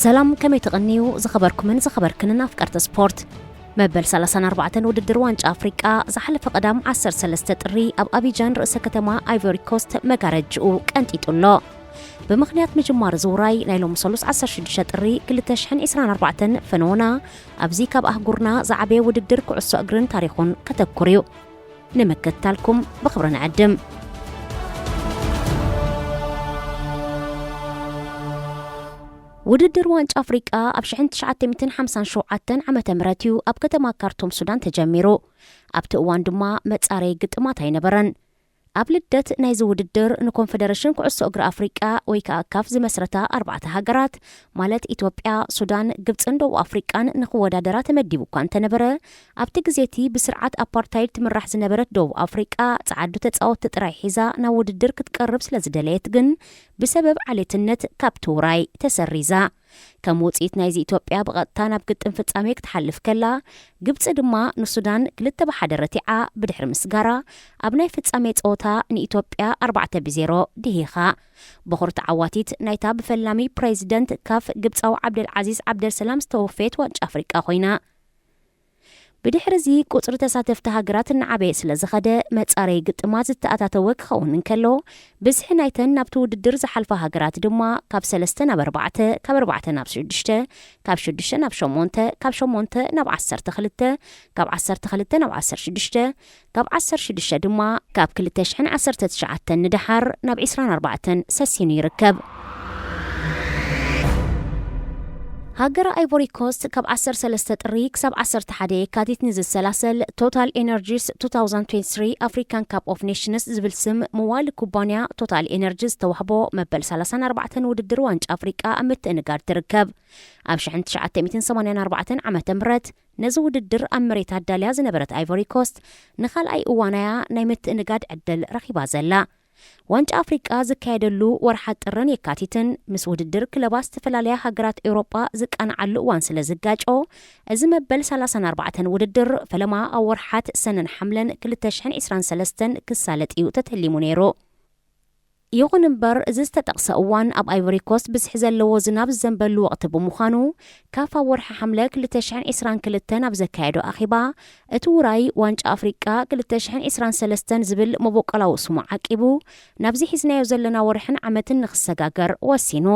ሰላም፣ ከመይ ትቕንዩ ዝኸበርኩምን ዝኸበርክንን ኣፍቀርቲ ስፖርት? መበል ሰላሳን ኣርባዕተን ውድድር ዋንጫ ኣፍሪቃ ዝሓለፈ ቀዳም ዓሰርተ ሰለስተ ጥሪ ኣብ ኣቢጃን ርእሰ ከተማ ኣይቮሪ ኮስት መጋረጅኡ ቀንጢጡ ኣሎ። ብምኽንያት ምጅማር ዝውራይ ናይ ሎሚ ሰሉስ ዓሰርተ ሽዱሽተ ጥሪ ክልተ ሽሕን ዕስራን ኣርባዕተን ፈነወና ኣብዚ ካብ ኣህጉርና ዝዓበየ ውድድር ኩዕሶ እግርን ታሪኹን ከተኩር እዩ። ንምክትታልኩም ብኽብሪ ንዕድም። ውድድር ዋንጫ ኣፍሪቃ ኣብ ሽሕን ትሽዓተ ሚእትን ሓምሳን ሸውዓተን ዓመተ ምህረት እዩ ኣብ ከተማ ካርቱም ሱዳን ተጀሚሩ። ኣብቲ እዋን ድማ መጻረዪ ግጥማት ኣይነበረን። ኣብ ልደት ናይዚ ውድድር ንኮንፈደሬሽን ኩዕሶ እግሪ ኣፍሪቃ ወይ ከዓ ካፍ ዝመስረታ ኣርባዕተ ሃገራት ማለት ኢትዮጵያ፣ ሱዳን፣ ግብፅን ደቡብ ኣፍሪቃን ንክወዳደራ ተመዲቡ እኳ እንተነበረ፣ ኣብቲ ግዜ እቲ ብስርዓት ኣፓርታይድ ትምራሕ ዝነበረት ደቡብ ኣፍሪቃ ጸዓዱ ተጻወትቲ ጥራይ ሒዛ ናብ ውድድር ክትቀርብ ስለ ዝደለየት ግን ብሰበብ ዓሌትነት ካብቲ ውራይ ተሰሪዛ። ከም ውጽኢት ናይዚ ኢትዮጵያ ብቐጥታ ናብ ግጥም ፍጻሜ ክትሓልፍ ከላ፣ ግብጺ ድማ ንሱዳን ክልተ ብሓደ ረቲዓ ብድሕሪ ምስጋራ ኣብ ናይ ፍጻሜ ጸወታ ንኢትዮጵያ ኣርባዕተ ብዜሮ ድሂኻ። ብኹር ተዓዋቲት ናይታ ብፈላሚ ፕሬዚደንት ካፍ ግብጻዊ ዓብደል ዓዚዝ ዓብደል ሰላም ዝተወፈየት ዋንጫ ኣፍሪቃ ኮይና። ብድሕሪ እዚ ቁጽሪ ተሳተፍቲ ሃገራት እናዓበየ ስለ ዝኸደ መጻረዪ ግጥማት ዝተኣታተወ ክኸውን እንከሎ፣ ብዝሒ ናይተን ናብቲ ውድድር ዝሓልፋ ሃገራት ድማ ካብ ሰለስተ ናብ ኣርባዕተ፣ ካብ ኣርባዕተ ናብ ሽዱሽተ፣ ካብ ሽዱሽተ ናብ ሸሞንተ፣ ካብ ሸሞንተ ናብ ዓሰርተ ክልተ፣ ካብ ዓሰርተ ክልተ ናብ ዓሰርተ ሽዱሽተ፣ ካብ ዓሰርተ ሽዱሽተ ድማ ካብ ክልተ ሽሕን ዓሰርተ ትሽዓተን ንደሓር ናብ ዕስራን ኣርባዕተን ሰሲኑ ይርከብ። ሃገረ ኣይቮሪ ኮስት ካብ ዓሰርተ ሰለስተ ጥሪ ክሳብ ዓሰርተ ሓደ የካቲት ንዝሰላሰል ቶታል ኤነርጂስ two thousand twenty-three African Cup of Nations ዝብል ስም መዋሊ ኩባንያ ቶታል ኤነርጂ ዝተዋህቦ መበል ሰላሳን ኣርባዕተን ውድድር ዋንጫ ኣፍሪቃ ኣብ ምትእንጋድ ትርከብ። ኣብ ሽሕን ትሽዓተ ሚእትን ሰማንያን ኣርባዕተን ዓመተ ምህረት ነዚ ውድድር ኣብ መሬት ኣዳልያ ዝነበረት ኣይቮሪ ኮስት ንኻልኣይ እዋናያ ናይ ምትእንጋድ ዕድል ረኺባ ዘላ። ዋንጫ ኣፍሪቃ ዝካየደሉ ወርሓት ጥርን የካቲትን ምስ ውድድር ክለባት ዝተፈላለያ ሃገራት ኤውሮጳ ዝቃንዓሉ እዋን ስለ ዝጋጮ፣ እዚ መበል ሰላሳን ኣርባዕተን ውድድር ፈለማ ኣብ ወርሓት ሰነን ሓምለን ክልተ ሽሕን ዕስራን ሰለስተን ክሳለጥ እዩ ተተሊሙ ነይሩ። ይኹን እምበር፣ እዚ ዝተጠቕሰ እዋን ኣብ ኣይቮሪ ኮስት ብዝሒ ዘለዎ ዝናብ ዝዘንበሉ ወቕቲ ብምዃኑ፣ ካፍ ኣብ ወርሒ ሓምለ ክልተ ሽሕን ዕስራን ክልተን ኣብ ዘካየዶ ኣኼባ፣ እቲ ውራይ ዋንጫ ኣፍሪቃ ክልተ ሽሕን ዕስራን ሰለስተን ዝብል መበቆላዊ ስሙ ዓቂቡ፣ ናብዚ ሒዝናዮ ዘለና ወርሕን ዓመትን ንኽሰጋገር ወሲኑ።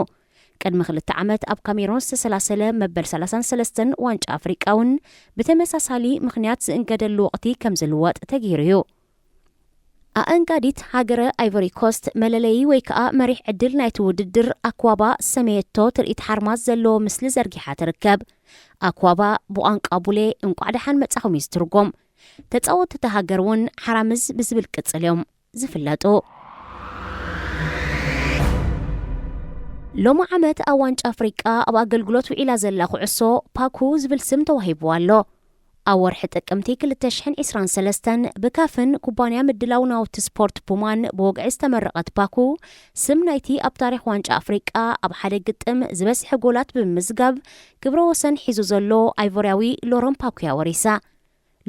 ቅድሚ ክልተ ዓመት ኣብ ካሜሮን ዝተሰላሰለ መበል ሰላሳን ሰለስተን ዋንጫ ኣፍሪቃ እውን ብተመሳሳሊ ምኽንያት ዝእንገደሉ ወቕቲ ከም ዝልወጥ ተገይሩ እዩ። ኣእንጋዲት ሃገረ ኣይቮሪ ኮስት መለለዪ ወይ ከዓ መሪሕ ዕድል ናይቲ ውድድር ኣኳባ ሰመየቶ ትርኢት ሓርማዝ ዘለዎ ምስሊ ዘርጊሓ ትርከብ። ኣኳባ ብቋንቋ ቡሌ እንቋዕ ደሓን መጻኹም እዩ ዝትርጎም። ተጻወትቲ እታ ሃገር እውን ሓራምዝ ብዝብል ቅጽል እዮም ዝፍለጡ። ሎሚ ዓመት ኣብ ዋንጫ ኣፍሪቃ ኣብ ኣገልግሎት ውዒላ ዘላ ኩዕሶ ፓኩ ዝብል ስም ተዋሂብዋ ኣሎ። ኣብ ወርሒ ጥቅምቲ ክልተ ሽሕን ዕስራን ሰለስተን ብካፍን ኩባንያ ምድላው ናውቲ ስፖርት ፑማን ብወግዒ ዝተመረቐት ፓኩ፣ ስም ናይቲ ኣብ ታሪኽ ዋንጫ ኣፍሪቃ ኣብ ሓደ ግጥም ዝበዝሐ ጎላት ብምምዝጋብ ክብረ ወሰን ሒዙ ዘሎ ኣይቮርያዊ ሎረን ፓኩ እያ ወሪሳ።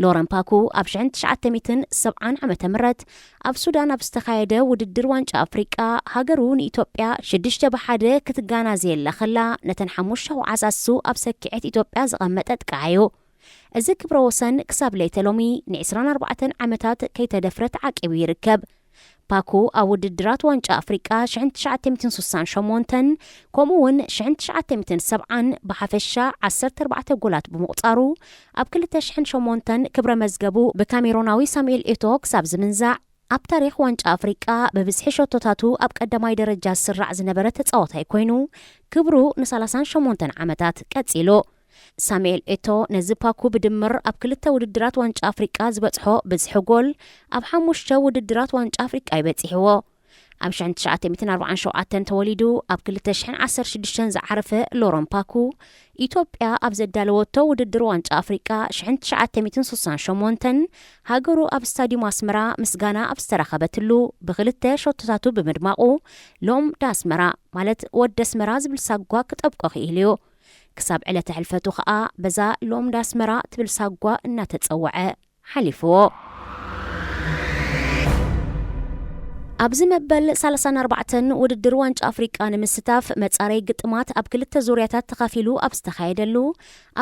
ሎረን ፓኩ ኣብ ሽሕን ትሽዓተ ሚእትን ሰብዓን ዓመተ ምህረት ኣብ ሱዳን ኣብ ዝተኻየደ ውድድር ዋንጫ ኣፍሪቃ ሃገሩ ንኢትዮጵያ ሽዱሽተ ብሓደ ክትጋና ዘየላ ከላ፣ ነተን ሓሙሽተ ወዓዛሱ ኣብ ሰኪዐት ኢትዮጵያ ዘቐመጠ ጥቃዓዩ። እዚ ክብረ ወሰን ክሳብ ለይተ ሎሚ ንዕስራን ኣርባዕተን ዓመታት ከይተደፍረ ተዓቂቡ ይርከብ። ፓኩ ኣብ ውድድራት ዋንጫ ኣፍሪቃ ሽሕን ትሽዓተ ሚእትን ስሳን ሸሞንተን ከምኡ እውን ሽሕን ትሽዓተ ሚእትን ሰብዓን ብሓፈሻ ዓሰርተ ኣርባዕተ ጎላት ብምቑጻሩ፣ ኣብ ክልተ ሽሕን ሸሞንተን ክብረ መዝገቡ ብካሜሮናዊ ሳሙኤል ኤቶ ክሳብ ዝምንዛዕ፣ ኣብ ታሪኽ ዋንጫ ኣፍሪቃ ብብዝሒ ሸቶታቱ ኣብ ቀዳማይ ደረጃ ዝስራዕ ዝነበረ ተጻዋታይ ኮይኑ፣ ክብሩ ንሰላሳን ሸሞንተን ዓመታት ቀጺሉ። ሳሙኤል ኤቶ ነዚ ፓኩ ብድምር ኣብ ክልተ ውድድራት ዋንጫ ኣፍሪቃ ዝበጽሖ ብዝሒ ጎል፣ ኣብ ሓሙሽተ ውድድራት ዋንጫ ኣፍሪቃ እዩ በጺሕዎ። ኣብ ሽሕን ትሽዓተ ሚእትን ኣርባዓን ሸውዓተን ተወሊዱ ኣብ ክልተ ሽሕን ዓሰርተ ሽዱሽተን ዝዓረፈ ሎረን ፓኩ፣ ኢትዮጵያ ኣብ ዘዳለወቶ ውድድር ዋንጫ ኣፍሪቃ ሽሕን ትሽዓተ ሚእትን ስሳን ሸሞንተን ሃገሩ ኣብ ስታዲዩም ኣስመራ ምስጋና ኣብ ዝተረኸበትሉ ብክልተ ሸቶታቱ ብምድማቑ ሎም ዳስመራ ማለት ወዲ ኣስመራ ዝብል ሳጓ ክጠብቆ ክኢሉ እዩ። ክሳብ ዕለተ ሕልፈቱ ኸኣ በዛ ሎም ዳስመራ ትብል ሳጓ እናተጸወዐ ሓሊፍዎ። ኣብዚ መበል ሰላሳን ኣርባዕተን ውድድር ዋንጫ ኣፍሪቃ ንምስታፍ መጻረይ ግጥማት ኣብ ክልተ ዙርያታት ተኸፊሉ ኣብ ዝተኻየደሉ፣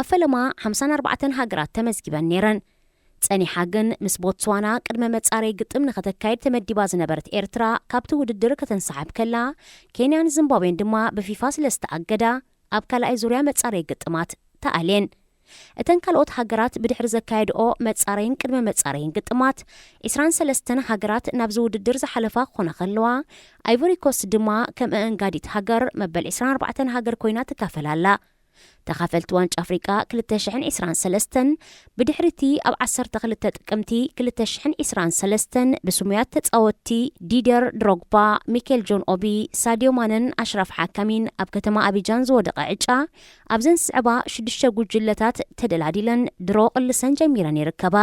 ኣብ ፈለማ ሓምሳን ኣርባዕተን ሃገራት ተመዝጊበን ነይረን። ጸኒሓ ግን ምስ ቦትስዋና ቅድመ መጻረይ ግጥም ንኸተካይድ ተመዲባ ዝነበረት ኤርትራ ካብቲ ውድድር ከተንሰሓብ ከላ፣ ኬንያን ዚምባብዌን ድማ ብፊፋ ስለ ዝተኣገዳ፣ ኣብ ካልኣይ ዙርያ መጻረይ ግጥማት ተኣልየን። እተን ካልኦት ሃገራት ብድሕሪ ዘካየድኦ መጻረይን ቅድመ መጻረይን ግጥማት፣ ዒስራን ሰለስተን ሃገራት ናብዚ ውድድር ዝሓለፋ ክኾና ከለዋ፣ ኣይቮሪ ኮስት ድማ ከም ኣእንጋዲት ሃገር መበል ዒስራን ኣርባዕተን ሃገር ኮይና ትካፈል ኣላ። ተኻፈልቲ ዋንጫ ኣፍሪቃ ክልተ ሽሕን ዒስራን ሰለስተን፣ ብድሕሪቲ ኣብ ዓሰርተ ክልተ ጥቅምቲ ክልተ ሽሕን ዒስራን ሰለስተን ብስሙያት ተጻወትቲ ዲደር ድሮግባ፣ ሚኬል ጆን ኦቢ፣ ሳድዮ ማነን ኣሽራፍ ሓካሚን ኣብ ከተማ ኣቢጃን ዝወደቐ ዕጫ፣ ኣብዘን ዝስዕባ ሽዱሽተ ጉጅለታት ተደላዲለን ድሮ ቅልሰን ጀሚረን ይርከባ።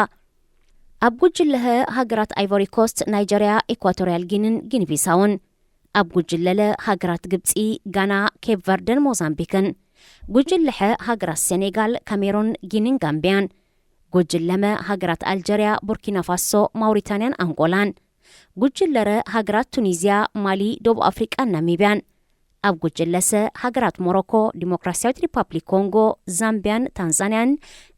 ኣብ ጉጅለ ሀ ሃገራት ኣይቮሪ ኮስት፣ ናይጀርያ፣ ኢኳቶርያል ጊኒን ጊኒ ቢሳውን። ኣብ ጉጅለ ለ ሃገራት ግብጺ፣ ጋና፣ ኬፕ ቨርደን ሞዛምቢክን። ጉጅለ ሐ ሃገራት ሴኔጋል፣ ካሜሩን፣ ጊኒን ጋምቢያን። ጉጅለ መ ሃገራት ኣልጀርያ፣ ቡርኪና ፋሶ፣ ማውሪታንያን ኣንጎላን። ጉጅለ ረ ሃገራት ቱኒዝያ፣ ማሊ፣ ደቡብ ኣፍሪቃን ናሚብያን። ኣብ ጉጅለ ሰ ሃገራት ሞሮኮ፣ ዲሞክራሲያዊት ሪፓብሊክ ኮንጎ፣ ዛምቢያን ታንዛንያን።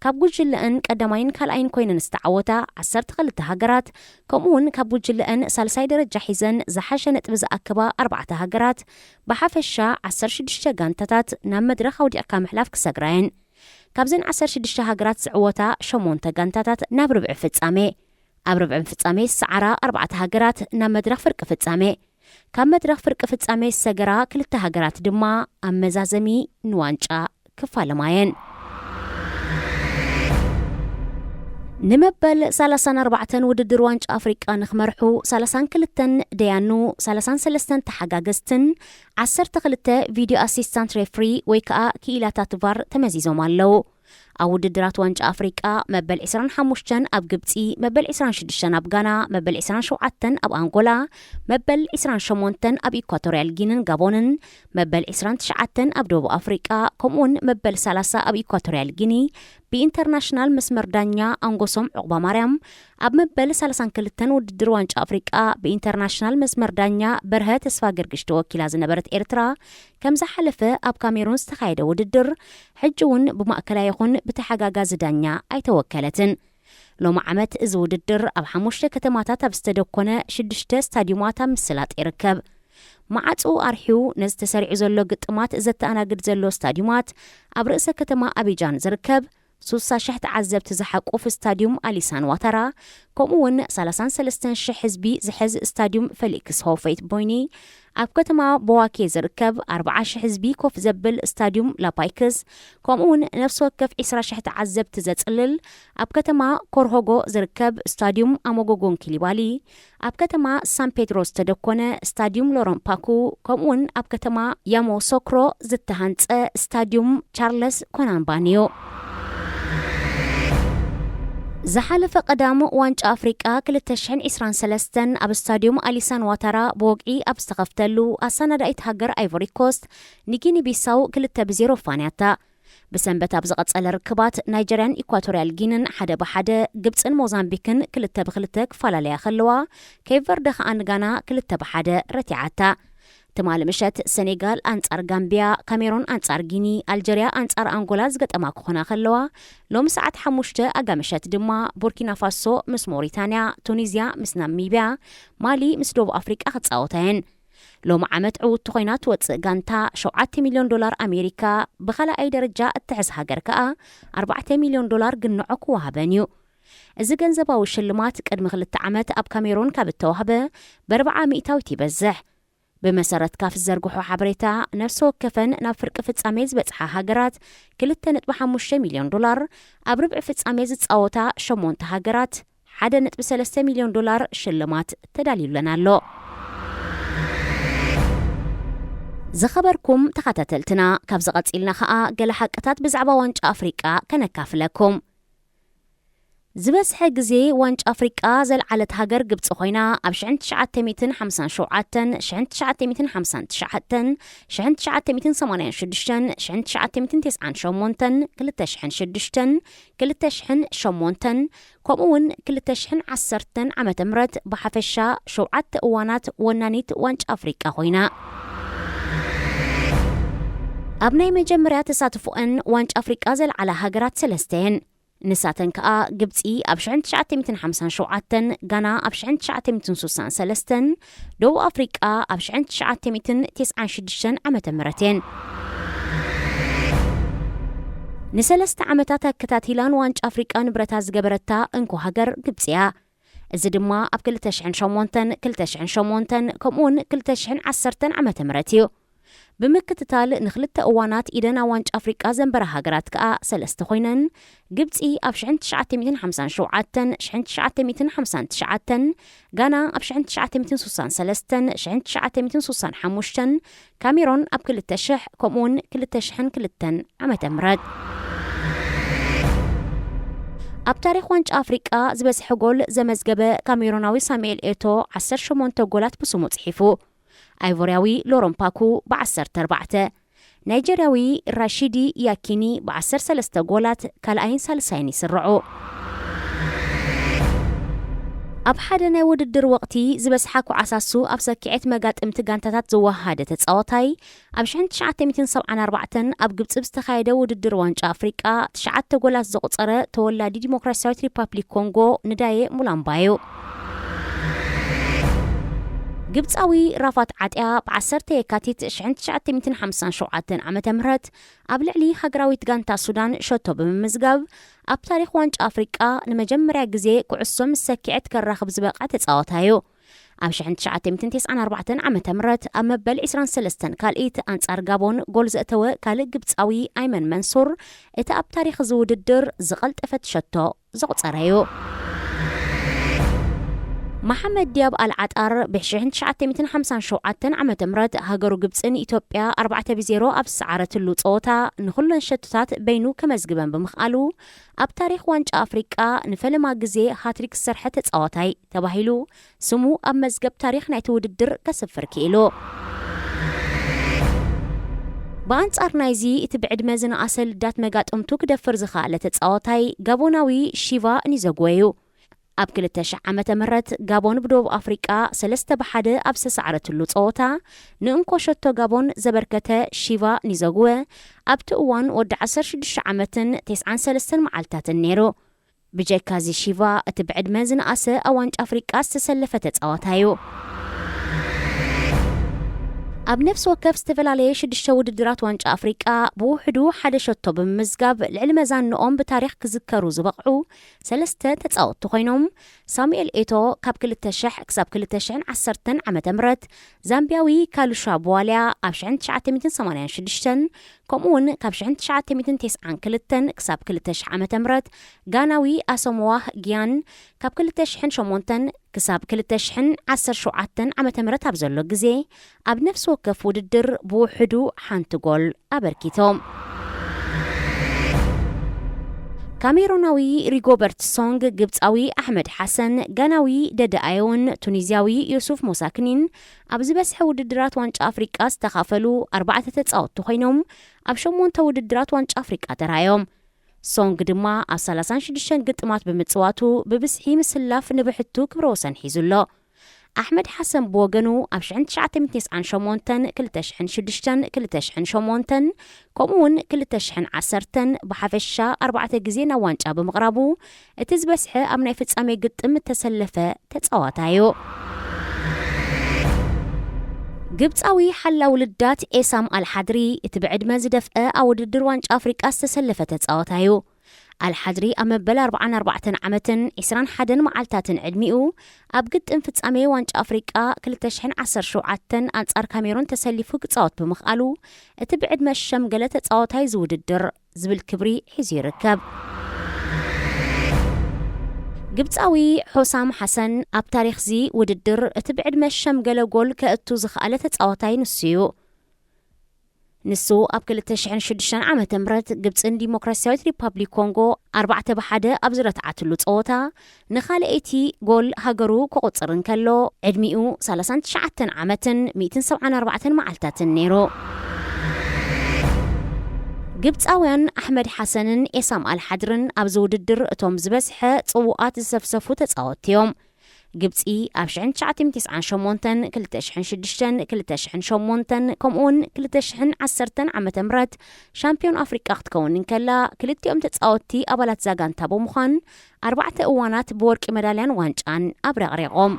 ካብ ጉጅለአን ቀዳማይን ካልኣይን ኮይነን ዝተዓወታ ዓሰርተ ክልተ ሃገራት፣ ከምኡ እውን ካብ ጉጅለአን ሳልሳይ ደረጃ ሒዘን ዝሓሸ ነጥቢ ዝኣከባ ኣርባዕተ ሃገራት፣ ብሓፈሻ ዓሰርተ ሽዱሽተ ጋንታታት ናብ መድረኽ ኣውዲቕካ ምሕላፍ ክሰግራ እየን። ካብዘን ዓሰርተ ሽዱሽተ ሃገራት ዝዕወታ ሸሞንተ ጋንታታት ናብ ርብዒ ፍጻሜ፣ ኣብ ርብዒ ፍጻሜ ዝሰዓራ ኣርባዕተ ሃገራት ናብ መድረኽ ፍርቂ ፍጻሜ፣ ካብ መድረኽ ፍርቂ ፍጻሜ ዝሰገራ ክልተ ሃገራት ድማ ኣብ መዛዘሚ ንዋንጫ ክፋለማ እየን። ንመበል ሰላሳን ኣርባዕተን ውድድር ዋንጫ ኣፍሪቃ ንኽመርሑ ሰላሳን ክልተን ደያኑ፣ ሰላሳን ሰለስተን ተሓጋገዝትን ዓሰርተ ክልተ ቪድዮ ኣሲስታንት ሬፍሪ ወይ ከዓ ክኢላታት ቫር ተመዚዞም ኣለዉ። ኣብ ውድድራት ዋንጫ ኣፍሪቃ መበል ዒስራን ሓሙሽተን ኣብ ግብጺ፣ መበል ዒስራን ሽዱሽተን ኣብ ጋና፣ መበል ዒስራን ሸውዓተን ኣብ ኣንጎላ፣ መበል ዒስራን ሸሞንተን ኣብ ኢኳቶርያል ጊንን ጋቦንን፣ መበል ዒስራን ትሽዓተን ኣብ ደቡብ ኣፍሪቃ፣ ከምኡውን መበል ሰላሳ ኣብ ኢኳቶርያል ጊኒ ብኢንተርናሽናል መስመር ዳኛ ኣንጎሶም ዑቕባ ማርያም፣ ኣብ መበል ሰላሳን ክልተን ውድድር ዋንጫ ኣፍሪቃ ብኢንተርናሽናል መስመር ዳኛ በርሀ ተስፋ ገርግሽ ተወኪላ ዝነበረት ኤርትራ፣ ከም ዝሓለፈ ኣብ ካሜሩን ዝተኻየደ ውድድር፣ ሕጂ እውን ብማእከላይ ይኹን ብተሓጋጋዚ ዳኛ ኣይተወከለትን። ሎሚ ዓመት እዚ ውድድር ኣብ ሓሙሽተ ከተማታት ኣብ ዝተደኮነ ሽዱሽተ ስታዲዩማት ኣብ ምስላጥ ይርከብ። መዓጽኡ ኣርሒው ነዚ ተሰሪዑ ዘሎ ግጥማት ዘተኣናግድ ዘሎ ስታዲዩማት፣ ኣብ ርእሰ ከተማ ኣቢጃን ዝርከብ ሱሳ ሽሕ ተዓዘብቲ ዝሓቁፍ ስታዲዩም ኣሊሳን ዋታራ፣ ከምኡ እውን ሰላሳን ሰለስተን ሽሕ ህዝቢ ዝሕዝ ስታዲዩም ፌሊክስ ሆፌት ቦይኒ፣ ኣብ ከተማ ቦዋኬ ዝርከብ ኣርብዓ ሽሕ ህዝቢ ኮፍ ዘብል ስታዲዩም ላፓይክስ፣ ከምኡ እውን ነፍሲ ወከፍ ዒስራ ሽሕ ተዓዘብቲ ዘጽልል ኣብ ከተማ ኮርሆጎ ዝርከብ ስታዲዩም ኣሞጎጎን ኪሊባሊ፣ ኣብ ከተማ ሳን ፔድሮ ዝተደኮነ ስታዲዩም ሎረን ፓኩ፣ ከምኡውን ኣብ ከተማ ያሞሶክሮ ዝተሃንጸ ስታዲዩም ቻርለስ ኮናምባን እዩ። ዝሓለፈ ቀዳም ዋንጫ ኣፍሪቃ ክልተ ሽሕን ዕስራን ሰለስተን ኣብ ስታዲዩም ኣሊሳን ዋታራ ብወግዒ ኣብ ዝተኸፍተሉ፣ ኣሰናዳኢት ሃገር ኣይቮሪ ኮስት ንጊኒ ቢሳው ክልተ ብዜሮ ፋንያታ። ብሰንበት ኣብ ዝቐጸለ ርክባት፣ ናይጀርያን ኢኳቶርያል ጊንን ሓደ ብሓደ፣ ግብጽን ሞዛምቢክን ክልተ ብክልተ ክፈላለያ ከለዋ፣ ኬፕ ቨርደ ከኣ ንጋና ክልተ ብሓደ ረቲዓታ። ትማሊ ምሸት፣ ሰኔጋል ኣንጻር ጋምቢያ፣ ካሜሮን ኣንጻር ጊኒ፣ ኣልጀርያ ኣንጻር ኣንጎላ ዝገጠማ ክኾና ከለዋ፣ ሎሚ ሰዓት ሓሙሽተ ኣጋምሸት ድማ፣ ቡርኪና ፋሶ ምስ ሞሪታንያ፣ ቱኒዝያ ምስ ናሚብያ፣ ማሊ ምስ ደቡብ ኣፍሪቃ ክጻወታ እየን። ሎሚ ዓመት ዕውትቲ ኮይና ትወጽእ ጋንታ ሸውዓተ ሚልዮን ዶላር ኣሜሪካ፣ ብኻልኣይ ደረጃ እትሕዝ ሃገር ከኣ ኣርባዕተ ሚልዮን ዶላር ግንዖ ክወሃበን እዩ። እዚ ገንዘባዊ ሽልማት ቅድሚ ክልተ ዓመት ኣብ ካሜሩን ካብ እተዋህበ ብኣርብዓ ሚእታዊት ይበዝሕ። ብመሰረት ካፍ ዝዘርግሖ ሓበሬታ፣ ነፍሲ ወከፈን ናብ ፍርቂ ፍጻሜ ዝበጽሓ ሃገራት ክልተ ነጥቢ ሓሙሽተ ሚልዮን ዶላር፣ ኣብ ርብዒ ፍጻሜ ዝጻወታ ሸሞንተ ሃገራት ሓደ ነጥቢ ሰለስተ ሚልዮን ዶላር ሽልማት ተዳልዩለን ኣሎ። ዝኸበርኩም ተኸታተልትና፣ ካብዚ ቀጺልና ኸኣ ገለ ሓቅታት ብዛዕባ ዋንጫ ኣፍሪቃ ከነካፍለኩም። ዝበዝሐ ግዜ ዋንጫ ኣፍሪቃ ዘልዓለት ሃገር ግብጺ ኮይና፣ ኣብ ሽሕን ትሽዓተ ሚእትን ሓምሳን ሸውዓተን፣ ሽሕን ትሽዓተ ሚእትን ሓምሳን ትሽዓተን፣ ሽሕን ትሽዓተ ሚእትን ሰማንያን ሽዱሽተን፣ ሽሕን ትሽዓተ ሚእትን ተስዓን ሸሞንተን፣ ክልተ ሽሕን ሽዱሽተን፣ ክልተ ሽሕን ሸሞንተን፣ ከምኡ እውን ክልተ ሽሕን ዓሰርተን ዓመተ ምህረት ብሓፈሻ ሸውዓተ እዋናት ወናኒት ዋንጫ ኣፍሪቃ ኮይና። ኣብ ናይ መጀመርያ ተሳትፎአን ዋንጫ ኣፍሪቃ ዘልዓላ ሃገራት ሰለስተ እየን። ንሳተን ከኣ ግብጺ ኣብ ሽሕን ትሽዓተ ሚእትን ሓምሳን ሸውዓተን፣ ጋና ኣብ ሽሕን ትሽዓተ ሚእትን ሱሳን ሰለስተን፣ ደቡብ ኣፍሪቃ ኣብ ሽሕን ትሽዓተ ሚእትን ተስዓን ሽዱሽተን ዓመተ ምህረት እየን። ንሰለስተ ዓመታት ኣከታቲላን ዋንጫ ኣፍሪቃ ንብረታ ዝገበረታ እንኮ ሃገር ግብጺ እያ። እዚ ድማ ኣብ ክልተ ሽሕን ሸሞንተን፣ ክልተ ሽሕን ሸሞንተን፣ ከምኡውን ክልተ ሽሕን ዓሰርተን ዓመተ ምህረት እዩ። ብምክትታል ንኽልተ እዋናት ኢደን ኣብ ዋንጫ ኣፍሪቃ ዘንበራ ሃገራት ከኣ ሰለስተ ኮይነን፣ ግብጺ ኣብ ሽሕን ትሽዓተ ሚእትን ሓምሳን ሸውዓተን፣ ሽሕን ትሽዓተ ሚእትን ሓምሳን ትሽዓተን፣ ጋና ኣብ ሽሕን ትሽዓተ ሚእትን ሱሳን ሰለስተን፣ ሽሕን ትሽዓተ ሚእትን ሱሳን ሓሙሽተን፣ ካሜሮን ኣብ ክልተ ሽሕ፣ ከምኡውን ክልተ ሽሕን ክልተን ዓመተ ምህረት። ኣብ ታሪኽ ዋንጫ ኣፍሪቃ ዝበዝሐ ጎል ዘመዝገበ ካሜሮናዊ ሳሙኤል ኤቶ ዓሰርተ ሸሞንተ ጎላት ብስሙ ጽሒፉ። ኣይቮርያዊ ሎሮን ፓኩ ብዓሰርተ ኣርባዕተ፣ ናይጀርያዊ ራሺዲ ያኪኒ ብዓሰርተ ሰለስተ ጎላት ካልኣይን ሳልሳይን ይስርዑ። ኣብ ሓደ ናይ ውድድር ወቕቲ ዝበዝሓ ኩዓሳሱ ኣብ ሰኪዔት መጋጥምቲ ጋንታታት ዝወሃደ ተጻዋታይ፣ ኣብ ሽሕን ትሽዓተ ሚእትን ሰብዓን ኣርባዕተን ኣብ ግብጺ ብዝተኻየደ ውድድር ዋንጫ ኣፍሪቃ ትሽዓተ ጎላት ዘቑጸረ ተወላዲ ዲሞክራሲያዊት ሪፓብሊክ ኮንጎ ንዳየ ሙላምባ እዩ። ግብጻዊ ራፋት ዓጥያ ብዓሰርተ የካቲት ሽሕን ትሽዓተ ሚእትን ሓምሳን ሸውዓተን ዓመተ ምህረት ኣብ ልዕሊ ሃገራዊት ጋንታ ሱዳን ሸቶ ብምምዝጋብ፣ ኣብ ታሪኽ ዋንጫ ኣፍሪቃ ንመጀመርያ ግዜ ኩዕሶ ምስ ሰኪዐት ከራኽብ ዝበቕዐ ተጻዋታይ እዩ። ኣብ ሽሕን ትሽዓተ ሚእትን ተስዓን ኣርባዕተን ዓመተ ምህረት ኣብ መበል ዕስራን ሰለስተን ካልኢት ኣንጻር ጋቦን ጎል ዘእተወ ካልእ ግብጻዊ ኣይመን መንሱር፣ እቲ ኣብ ታሪኽ እዚ ውድድር ዝቐልጠፈት ሸቶ ዘቑጸረ እዩ። መሓመድ ዲያብ ኣልዓጣር ብሽሕን ትሽዓተ ሚእትን ሓምሳን ሸውዓተን ዓመተ ምህረት ሃገሩ ግብጺ ንኢትዮጵያ ኣርባዕተ ብዜሮ ኣብ ዝሰዓረትሉ ጸወታ ንኹለን ሸቶታት በይኑ ከመዝግበን ብምኽኣሉ፣ ኣብ ታሪኽ ዋንጫ ኣፍሪቃ ንፈለማ ግዜ ሃትሪክ ዝሰርሐ ተጻዋታይ ተባሂሉ ስሙ ኣብ መዝገብ ታሪኽ ናይቲ ውድድር ከስፍር ክኢሉ። ብኣንጻር ናይዚ፣ እቲ ብዕድመ ዝነኣሰ ልዳት መጋጥምቱ ክደፍር ዝኸኣለ ተጻዋታይ ጋቦናዊ ሺቫ ኒዘግወ እዩ። ኣብ ክልተ ሽሕ ዓመተ ምህረት ጋቦን ብደቡብ ኣፍሪቃ ሰለስተ ብሓደ ኣብ ዝተሳዕረትሉ ጸወታ፣ ንእንኮ ሸቶ ጋቦን ዘበርከተ ሺቫ ኒዘግወ፣ ኣብቲ እዋን ወዲ ዓሰርተ ሽዱሽተ ዓመትን ተስዓን ሰለስተን መዓልታትን ነይሩ። ብጀካዚ ሺቫ፣ እቲ ብዕድመ ዝነኣሰ ኣብ ዋንጫ ኣፍሪቃ ዝተሰለፈ ተጻዋታይ እዩ። ኣብ ነፍሲ ወከፍ ዝተፈላለየ ሽዱሽተ ውድድራት ዋንጫ ኣፍሪቃ ብውሕዱ ሓደ ሸቶ ብምምዝጋብ ልዕሊ መዛንኦም ብታሪኽ ክዝከሩ ዝበቕዑ ሰለስተ ተጻወትቲ ኮይኖም፣ ሳሙኤል ኤቶ ካብ ክልተ ሽሕ ክሳብ ክልተ ሽሕን ዓሰርተን ዓመተ ምህረት፣ ዛምቢያዊ ካሉሻ ብዋልያ ኣብ ሽሕን ትሽዓተ ሚእትን ሰማንያን ሽዱሽተን፣ ከምኡ እውን ካብ ሽሕን ትሽዓተ ሚእትን ተስዓን ክልተን ክሳብ ክልተ ሽሕ ዓመተ ምህረት፣ ጋናዊ ኣሰሞዋህ ጊያን ካብ ክልተ ሽሕን ሸሞንተን ክሳብ ክልተ ሽሕን ዓሰርተ ሸውዓተን ዓመተ ምህረት ኣብ ዘሎ ግዜ፣ ኣብ ነፍሲ ወከፍ ውድድር ብውሕዱ ሓንቲ ጎል ኣበርኪቶም። ካሜሮናዊ ሪጎበርት ሶንግ፣ ግብጻዊ ኣሕመድ ሓሰን፣ ጋናዊ ደደ ኣየውን ቱኒዝያዊ ዮሱፍ ሞሳክኒን ኣብ ዝበዝሐ ውድድራት ዋንጫ ኣፍሪቃ ዝተኻፈሉ ኣርባዕተ ተጻወትቲ ኮይኖም፣ ኣብ ሸሞንተ ውድድራት ዋንጫ ኣፍሪቃ ተራእዮም። ሶንግ ድማ ኣብ ሰላሳን ሽዱሽተን ግጥማት ብምጽዋቱ ብብዝሒ ምስላፍ ንብሕቱ ክብረ ወሰን ሒዙ ኣሎ። ኣሕመድ ሓሰን ብወገኑ ኣብ ሽሕን ትሽዓተ ሚእትን ተስዓን ሸሞንተን፣ ክልተ ሽሕን ሽዱሽተን፣ ክልተ ሽሕን ሸሞንተን፣ ከምኡ እውን ክልተ ሽሕን ዓሰርተን ብሓፈሻ ኣርባዕተ ግዜ ናብ ዋንጫ ብምቕራቡ፣ እቲ ዝበዝሐ ኣብ ናይ ፍጻሜ ግጥም እተሰለፈ ተጻዋታይ እዩ። ግብጻዊ ሓላው ልዳት ኤሳም ኣልሓድሪ፣ እቲ ብዕድመ ዝደፍአ ኣብ ውድድር ዋንጫ ኣፍሪቃ ዝተሰለፈ ተጻዋታይ እዩ። ኣልሓድሪ ኣብ መበል ኣርባዓን ኣርባዕተን ዓመትን ዕስራን ሓደን መዓልታትን ዕድሚኡ፣ ኣብ ግጥም ፍጻሜ ዋንጫ ኣፍሪቃ ክልተ ሽሕን ዓሰርተ ሸውዓተን ኣንጻር ካሜሩን ተሰሊፉ ክጻወት ብምኽኣሉ፣ እቲ ብዕድመ ዝሸምገለ ተጻዋታይ እዚ ውድድር ዝብል ክብሪ ሒዙ ይርከብ። ግብጻዊ ሖሳም ሓሰን ኣብ ታሪኽዚ ውድድር እቲ ብዕድመ ዝሸምገለ ጎል ከእቱ ዝኸኣለ ተጻዋታይ ንሱ እዩ። ንሱ ኣብ ክልተ ሽሕን ሽዱሽተን ዓመተ ምህረት ግብጽን ዲሞክራሲያዊት ሪፓብሊክ ኮንጎ ኣርባዕተ ብሓደ ኣብ ዝረትዓትሉ ጸወታ ንኻልኣይቲ ጎል ሃገሩ ክቑጽር እንከሎ ዕድሚኡ ሰላሳን ትሽዓተን ዓመትን ሚእትን ሰብዓን ኣርባዕተን መዓልታትን ነይሩ። ግብጻውያን ኣሕመድ ሓሰንን ኤሳም ኣልሓድርን ኣብዚ ውድድር እቶም ዝበዝሐ ጽዉዓት ዝሰፍሰፉ ተጻወትቲ እዮም። ግብጺ ኣብ ሽሕን ትሽዓተ ሚእትን ተስዓን ሸሞንተን፣ ክልተ ሽሕን ሽዱሽተን፣ ክልተ ሽሕን ሸሞንተን ከምኡውን ክልተ ሽሕን ዓሰርተን ዓመተ ምህረት ሻምፒዮን ኣፍሪቃ ክትከውን እንከላ ክልቲኦም ተጻወትቲ ኣባላት እዛ ጋንታ ብምዃን ኣርባዕተ እዋናት ብወርቂ መዳልያን ዋንጫን ኣብረቕሪቖም።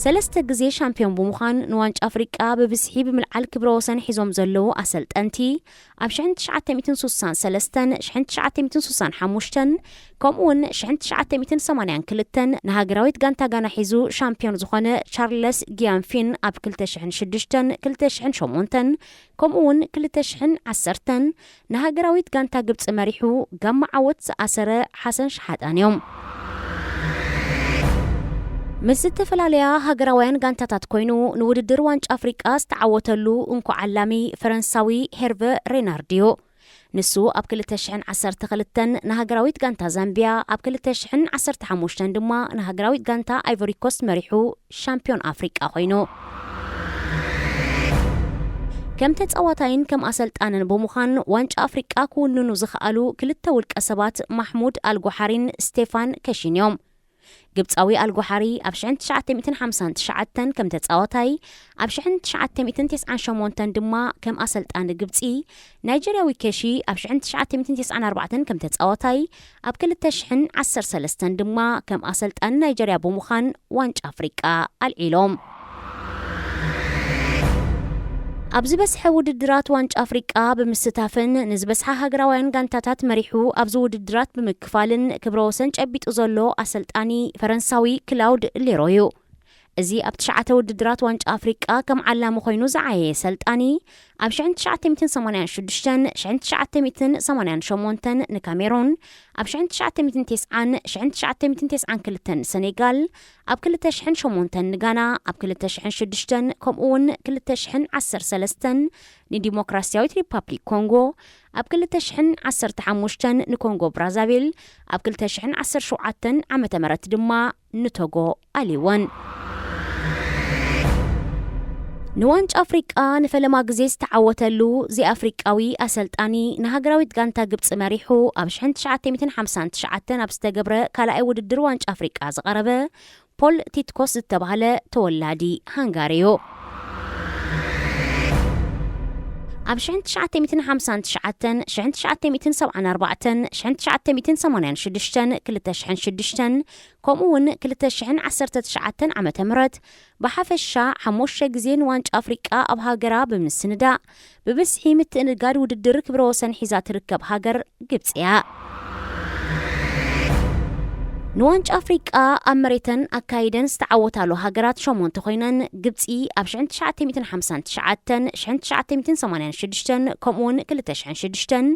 ሰለስተ ግዜ ሻምፒዮን ብምዃን ንዋንጫ ኣፍሪቃ ብብዝሒ ብምልዓል ክብረ ወሰን ሒዞም ዘለዉ ኣሰልጠንቲ ኣብ ሽሕን ትሽዓተ ሚእትን ሱሳን ሰለስተን፣ ሽሕን ትሽዓተ ሚእትን ሱሳን ሓሙሽተን ከምኡውን ሽሕን ትሽዓተ ሚእትን ሰማንያን ክልተን ንሃገራዊት ጋንታ ጋና ሒዙ ሻምፒዮን ዝኾነ ቻርለስ ጊያንፊን ኣብ ክልተ ሽሕን ሽዱሽተን፣ ክልተ ሽሕን ሸሞንተን ከምኡውን ክልተ ሽሕን ዓሰርተን ንሃገራዊት ጋንታ ግብጺ መሪሑ ጋማ ዓወት ዝኣሰረ ሓሰን ሸሓጣን እዮም። ምስ ዝተፈላለያ ሃገራውያን ጋንታታት ኮይኑ ንውድድር ዋንጫ ኣፍሪቃ ዝተዓወተሉ እንኮ ዓላሚ ፈረንሳዊ ሄርቨ ሬናርድ እዩ። ንሱ ኣብ ክልተ ሽሕን ዓሰርተ ክልተን ንሃገራዊት ጋንታ ዛምቢያ፣ ኣብ ክልተ ሽሕን ዓሰርተ ሓሙሽተን ድማ ንሃገራዊት ጋንታ ኣይቮሪ ኮስት መሪሑ ሻምፒዮን ኣፍሪቃ ኮይኑ። ከም ተጻዋታይን ከም ኣሰልጣንን ብምዃን ዋንጫ ኣፍሪቃ ክውንኑ ዝኸኣሉ ክልተ ውልቀ ሰባት ማሕሙድ ኣልጎሓሪን ስቴፋን ከሺን እዮም። ግብጻዊ ኣልጎሓሪ ኣብ ሽሕን ትሽዓተ ሚእትን ሓምሳን ትሽዓተን ከም ተጻዋታይ፣ ኣብ ሽሕን ትሽዓተ ሚእትን ተስዓን ሸሞንተን ድማ ከም ኣሰልጣኒ ግብጺ፣ ናይጀርያዊ ከሺ ኣብ ሽሕን ትሽዓተ ሚእትን ተስዓን ኣርባዕተን ከም ተጻዋታይ፣ ኣብ ክልተ ሽሕን ዓሰርተ ሰለስተን ድማ ከም ኣሰልጣኒ ናይጀርያ ብምዃን ዋንጫ ኣፍሪቃ ኣልዒሎም። ኣብ ዝበዝሐ ውድድራት ዋንጫ ኣፍሪቃ ብምስታፍን ንዝበዝሓ ሃገራውያን ጋንታታት መሪሑ ኣብዚ ውድድራት ብምክፋልን ክብረ ወሰን ጨቢጡ ዘሎ ኣሰልጣኒ ፈረንሳዊ ክላውድ ሌሮ እዩ። እዚ ኣብ ትሽዓተ ውድድራት ዋንጫ ኣፍሪቃ ከም ዓላሚ ኮይኑ ዝዓየየ ሰልጣኒ ኣብ ሽሕን ትሽዓተ ሚእትን ሰማንያን ሽዱሽተን፣ ሽሕን ትሽዓተ ሚእትን ሰማንያን ሸሞንተን ንካሜሩን፣ ኣብ ሽሕን ትሽዓተ ሚእትን ተስዓን፣ ሽሕን ትሽዓተ ሚእትን ተስዓን ክልተን ንሰኔጋል፣ ኣብ ክልተ ሽሕን ሸሞንተን ንጋና፣ ኣብ ክልተ ሽሕን ሽዱሽተን ከምኡውን ክልተ ሽሕን ዓሰርተ ሰለስተን ንዲሞክራሲያዊት ሪፓብሊክ ኮንጎ፣ ኣብ ክልተ ሽሕን ዓሰርተ ሓሙሽተን ንኮንጎ ብራዛቪል፣ ኣብ ክልተ ሽሕን ዓሰርተ ሸውዓተን ዓመተ ምህረት ድማ ንቶጎ ኣልይወን። ንዋንጫ ኣፍሪቃ ንፈለማ ግዜ ዝተዓወተሉ እዚ ኣፍሪቃዊ ኣሰልጣኒ ንሃገራዊት ጋንታ ግብጺ መሪሑ ኣብ ሽሕን ትሽዓተ ሚእትን ሓምሳን ትሽዓተን ኣብ ዝተገብረ ካልኣይ ውድድር ዋንጫ ኣፍሪቃ ዝቐረበ ፖል ቲትኮስ ዝተባህለ ተወላዲ ሃንጋሪ እዩ። ኣብ ሽሕን ትሽዓተ ሚእትን ሓምሳን ትሽዓተን፣ ሽሕን ትሽዓተ ሚእትን ሰብዓን ኣርባዕተን፣ ሽሕን ትሽዓተ ሚእትን ሰማንያን ሽዱሽተን፣ ክልተ ሽሕን ሽዱሽተን ከምኡ እውን ክልተ ሽሕን ዓሰርተ ትሽዓተን ዓመተ ምህረት ብሓፈሻ ሓሙሽተ ግዜ ንዋንጫ ኣፍሪቃ ኣብ ሃገራ ብምስንዳእ ብብዝሒ ምትእንጋድ ውድድር ክብረ ወሰን ሒዛ ትርከብ ሃገር ግብጺ እያ። ንዋንጫ ኣፍሪቃ ኣብ መሬተን ኣካይደን ዝተዓወታሉ ሃገራት ሸሞንተ ኮይነን፣ ግብጺ ኣብ ሽሕን ትሽዓተ ሚእትን ሓምሳን ትሽዓተን፣ ሽሕን ትሽዓተ ሚእትን ሰማንያን ሽዱሽተን ከምኡውን ክልተ ሽሕን ሽዱሽተን፣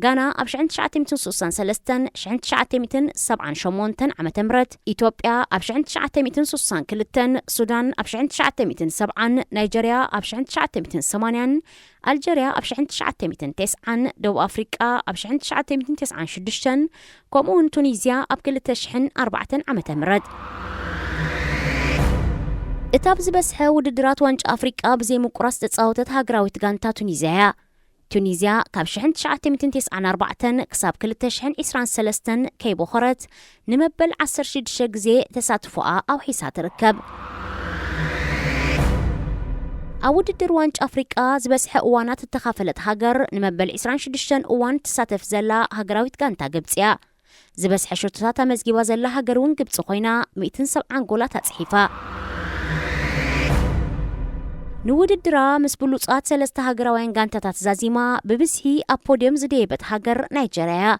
ጋና ኣብ ሽሕን ትሽዓተ ሚእትን ስሳን ሰለስተን፣ ሽሕን ትሽዓተ ሚእትን ሰብዓን ሸሞንተን ዓመተ ምህረት፣ ኢትዮጵያ ኣብ ሽሕን ትሽዓተ ሚእትን ስሳን ክልተን፣ ሱዳን ኣብ ሽሕን ትሽዓተ ሚእትን ሰብዓን፣ ናይጀርያ ኣብ ሽሕን ትሽዓተ ሚእትን ሰማንያን፣ ኣልጀርያ ኣብ ሽሕን ትሽዓተ ሚእትን ተስዓን፣ ደቡብ ኣፍሪቃ ኣብ ሽሕን ትሽዓተ ሚእትን ተስዓን ሽዱሽተን፣ ከምኡ እውን ቱኒዝያ ኣብ ክልተ ሽሕን ኣርባዕተን ዓመተ ምህረት። እታ ኣብ ዝበዝሐ ውድድራት ዋንጫ ኣፍሪቃ ብዘይምቁራጽ ዝተጻወተት ሃገራዊት ጋንታ ቱኒዝያ እያ። ቱኒዝያ ካብ ሽሕን ትሽዓተ ሚእትን ተስዓን ኣርባዕተን ክሳብ ክልተ ሽሕን ዕስራን ሰለስተን ከይቦኸረት ንመበል ዓሰርተ ሽዱሽተ ግዜ ተሳትፎኣ ኣውሒሳ ትርከብ። ኣብ ውድድር ዋንጫ ኣፍሪቃ ዝበዝሐ እዋናት እተኻፈለት ሃገር ንመበል ዕስራን ሽዱሽተን እዋን ትሳተፍ ዘላ ሃገራዊት ጋንታ ግብጺ እያ። ዝበዝሐ ሸቶታት ኣመዝጊባ ዘላ ሃገር እውን ግብጺ ኮይና፣ ሚእትን ሰብዓን ጎላት ኣጽሒፋ። ንውድድራ ምስ ብሉጻት ሰለስተ ሃገራውያን ጋንታታት ዛዚማ፣ ብብዝሒ ኣብ ፖድዮም ዝደየበት ሃገር ናይጀርያ እያ።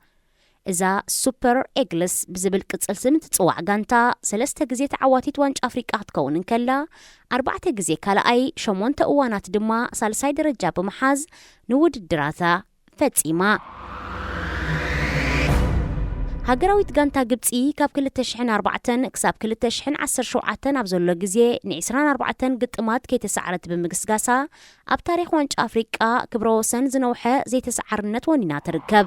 እዛ ሱፐር ኤግልስ ብዝብል ቅጽል ስም ትጽዋዕ ጋንታ፣ ሰለስተ ግዜ ተዓዋቲት ዋንጫ ኣፍሪቃ ክትከውን እንከላ፣ ኣርባዕተ ግዜ ካልኣይ፣ ሸሞንተ እዋናት ድማ ሳልሳይ ደረጃ ብምሓዝ ንውድድራታ ፈጺማ። ሃገራዊት ጋንታ ግብጺ ካብ ክልተ ሽሕን ኣርባዕተን ክሳብ ክልተ ሽሕን ዓሰርተ ሸውዓተን ኣብ ዘሎ ግዜ ን ዕስራን ኣርባዕተን ግጥማት ከይተሳዕረት ብምግስጋሳ፣ ኣብ ታሪኽ ዋንጫ ኣፍሪቃ ክብረ ወሰን ዝነውሐ ዘይተሰዓርነት ወኒና ትርከብ።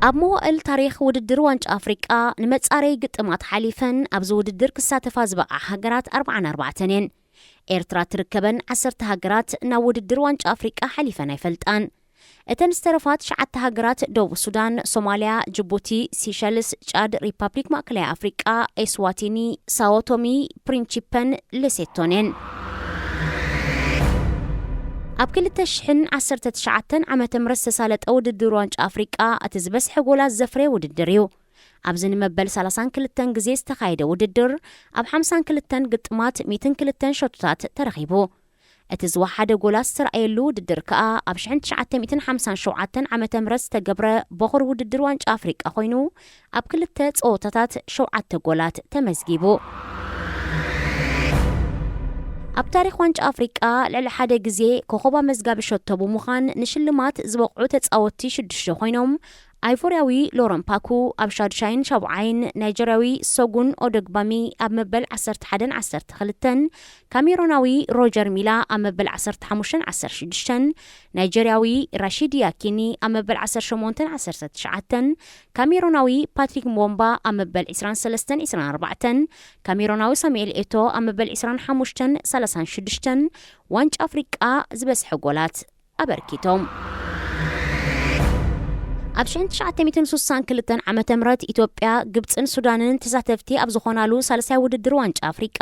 ኣብ መዋእል ታሪኽ ውድድር ዋንጫ ኣፍሪቃ ንመጻረይ ግጥማት ሓሊፈን ኣብዚ ውድድር ክሳተፋ ዝበቕዓ ሃገራት ኣርባዓን ኣርባዕተን እየን። ኤርትራ ትርከበን ዓሰርተ ሃገራት ናብ ውድድር ዋንጫ ኣፍሪቃ ሓሊፈን ኣይፈልጣን። እተን ዝተረፋ ትሽዓተ ሃገራት ደቡብ ሱዳን፣ ሶማልያ፣ ጅቡቲ፣ ሲሸልስ፣ ጫድ፣ ሪፓብሊክ ማእከላይ ኣፍሪቃ፣ ኤስዋቲኒ፣ ሳዎቶሚ፣ ፕሪንቺፐን ሌሴቶን እየን። ኣብ ክልተ ሽሕን ዓሰርተ ትሽዓተን ዓመተ ምህረት ዝተሳለጠ ውድድር ዋንጫ ኣፍሪቃ እቲ ዝበዝሐ ጎላት ዘፍረየ ውድድር እዩ። ኣብዚ ንመበል ሰላሳን ክልተን ግዜ ዝተኻየደ ውድድር ኣብ ሓምሳን ክልተን ግጥማት ሚእትን ክልተን ሸቶታት ተረኺቡ። እቲ ዝወሓደ ጎላት ዝተረኣየሉ ውድድር ከኣ ኣብ ሽሕን ትሽዓተ ሚእትን ሓምሳን ሸውዓተን ዓመተ ምህረት ዝተገብረ በኹር ውድድር ዋንጫ ኣፍሪቃ ኮይኑ፣ ኣብ ክልተ ጸወታታት ሸውዓተ ጎላት ተመዝጊቡ። ኣብ ታሪኽ ዋንጫ ኣፍሪቃ ልዕሊ ሓደ ግዜ ኮኸብ ኣመዝጋቢ ሸቶ ብምዃን ንሽልማት ዝበቕዑ ተጻወትቲ ሽዱሽተ ኮይኖም፣ ኣይቮርያዊ ሎረን ፓኩ ኣብ ሻዱሻይን ሻብዓይን፣ ናይጀርያዊ ሶጉን ኦደግባሚ ኣብ መበል ዓሰርተ ሓደን ዓሰርተ ክልተን፣ ካሜሮናዊ ሮጀር ሚላ ኣብ መበል ዓሰርተ ሓሙሽተን ዓሰርተ ሽዱሽተን፣ ናይጀርያዊ ራሺድ ያኪኒ ኣብ መበል ዓሰርተ ሸሞንተን ዓሰርተ ትሽዓተን፣ ካሜሮናዊ ፓትሪክ ምቦምባ ኣብ መበል ዕስራን ሰለስተን ዕስራን ኣርባዕተን፣ ካሜሮናዊ ሳሙኤል ኤቶ ኣብ መበል ዕስራን ሓሙሽተን ሰላሳን ሽዱሽተን ዋንጫ ኣፍሪቃ ዝበዝሐ ጎላት ኣበርኪቶም። ኣብ ሽሕን ትሽዓተ ሚእትን ስሳን ክልተን ዓመተ ምህረት ኢትዮጵያ፣ ግብጽን ሱዳንን ተሳተፍቲ ኣብ ዝኾናሉ ሳልሳይ ውድድር ዋንጫ ኣፍሪቃ፣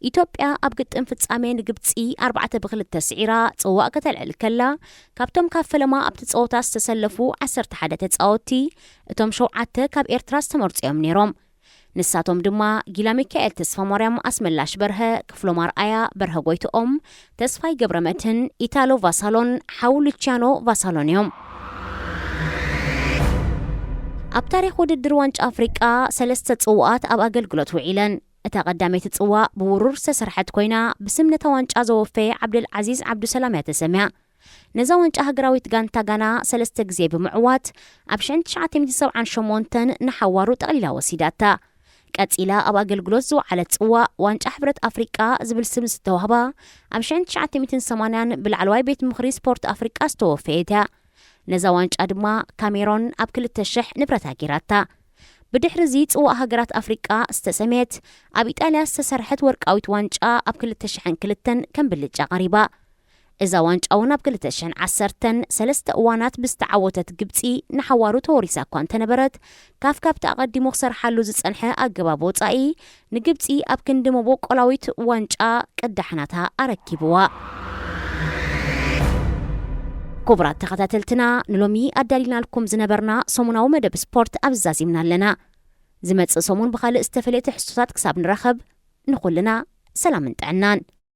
ኢትዮጵያ ኣብ ግጥም ፍጻሜ ንግብጺ ኣርባዕተ ብክልተ ስዒራ ጽዋእ ከተልዕል ከላ፣ ካብቶም ካብ ፈለማ ኣብቲ ጸወታ ዝተሰለፉ ዓሰርተ ሓደ ተጻወትቲ፣ እቶም ሸውዓተ ካብ ኤርትራ ዝተመርጹ እዮም ነይሮም። ንሳቶም ድማ ጊላ ሚካኤል ተስፋማርያም፣ ኣስመላሽ በርሀ፣ ክፍሎም ኣርኣያ፣ በርሀ ጎይትኦም፣ ተስፋይ ገብረመድህን፣ ኢታሎ ቫሳሎን ሓው ሉቺያኖ ቫሳሎን እዮም። ኣብ ታሪኽ ውድድር ዋንጫ ኣፍሪቃ ሰለስተ ጽዋኣት ኣብ ኣገልግሎት ውዒለን። እታ ቀዳመይቲ ጽዋእ ብውሩር ዝተሰርሐት ኮይና፣ ብስም ነታ ዋንጫ ዘወፈየ ዓብደል ዓዚዝ ዓብዱሰላም እያ ተሰምያ። ነዛ ዋንጫ ሃገራዊት ጋንታ ጋና ሰለስተ ግዜ ብምዕዋት፣ ኣብ ሽሕን ትሽዓተ ሚእትን ሰብዓን ሸሞንተን ንሓዋሩ ጠቕሊላ ወሲዳታ። ቀጺላ ኣብ ኣገልግሎት ዝወዓለት ጽዋእ ዋንጫ ሕብረት ኣፍሪቃ ዝብል ስም ዝተዋህባ፣ ኣብ ሽሕን ትሽዓተ ሚእትን ሰማንያን ብላዕለዋይ ቤት ምኽሪ ስፖርት ኣፍሪቃ ዝተወፈየት እያ። ነዛ ዋንጫ ድማ ካሜሮን ኣብ ክልተ ሽሕ ንብረታ ገይራታ። ብድሕሪ እዚ ጽዋእ ሃገራት ኣፍሪቃ ዝተሰምየት፣ ኣብ ኢጣልያ ዝተሰርሐት ወርቃዊት ዋንጫ ኣብ ክልተ ሽሕን ክልተን ከም ብልጫ ቀሪባ። እዛ ዋንጫ እውን ኣብ ክልተ ሽሕን ዓሰርተን ሰለስተ እዋናት ብዝተዓወተት ግብጺ ንሓዋሩ ተወሪሳ እኳ እንተነበረት፣ ካፍ ካብቲ ኣቐዲሙ ክሰርሓሉ ዝጸንሐ ኣገባብ ወጻኢ ንግብጺ ኣብ ክንዲ መበቆላዊት ዋንጫ ቅዳሕ ናታ ኣረኪብዋ። ክቡራት ተኸታተልትና፣ ንሎሚ ኣዳሊናልኩም ዝነበርና ሰሙናዊ መደብ ስፖርት ኣብዚ ዛዚምና ኣለና። ዝመጽእ ሰሙን ብኻልእ ዝተፈለየ ትሕዝቶታት ክሳብ ንራኸብ፣ ንኹልና ሰላምን ጥዕናን።